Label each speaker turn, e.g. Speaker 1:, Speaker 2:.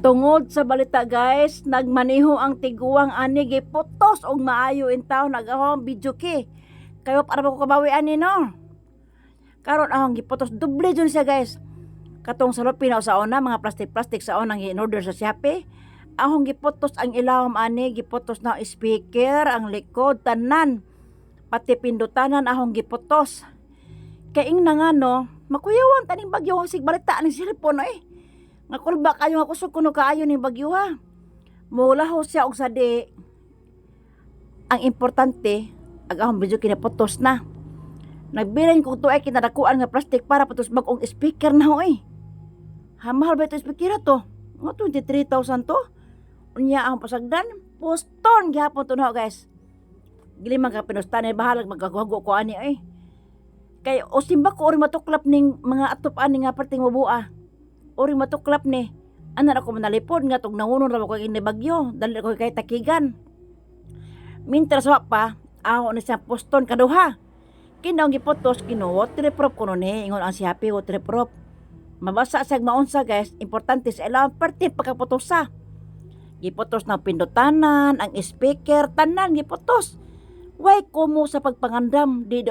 Speaker 1: Tungod sa balita, guys, nagmaniho ang tiguang ani, giputos og maayo in town nagahong videoke. Kayo para ba ko kabawi ani, no? Karon ahong giputos, doble jud siya, guys. Katong sa lupin sa una, mga plastic-plastic sa unang in-order sa Shopee. Ahong giputos ang ilawom ani, giputos na speaker, ang likod, tanan. Pati pindutanan ahong giputos. Kay ing na nga no, makuyawan taning bagyo ang sig balita ning cellphone eh. Nga kulba kayo nga kusog kuno kaayo ning bagyo ha. Mulaho siya og sadi. Ang importante, ag ahong video kinaputos na. Nagbilin ko to ay kinadakuan nga plastic para patos bag-ong speaker na ho eh. Ha, mahal ba ito speaker to? Nga 23,000 to? Unya ang pasagdan, poston gihapon to na ho, guys. Gili man ka pinustan eh, bahalag magkagago ko ani eh. Kay o simba ko ori matuklap ning mga atop ani nga perting mabua. Ori matuklap ni. Ana ako manalipod nga tug nangunon ra ko kay bagyo, dali ko kay takigan. Mintras wa pa, aho ni siya poston kaduha. Kinaong giputos kino waterproof kuno ni, ingon ang Shopee, waterproof. Mabasa sa maunsa, guys, importante sa ilang parte pagkaputosa. Giputos ng pindutanan, ang speaker, tanan giputos. Way kumo sa pagpangandam di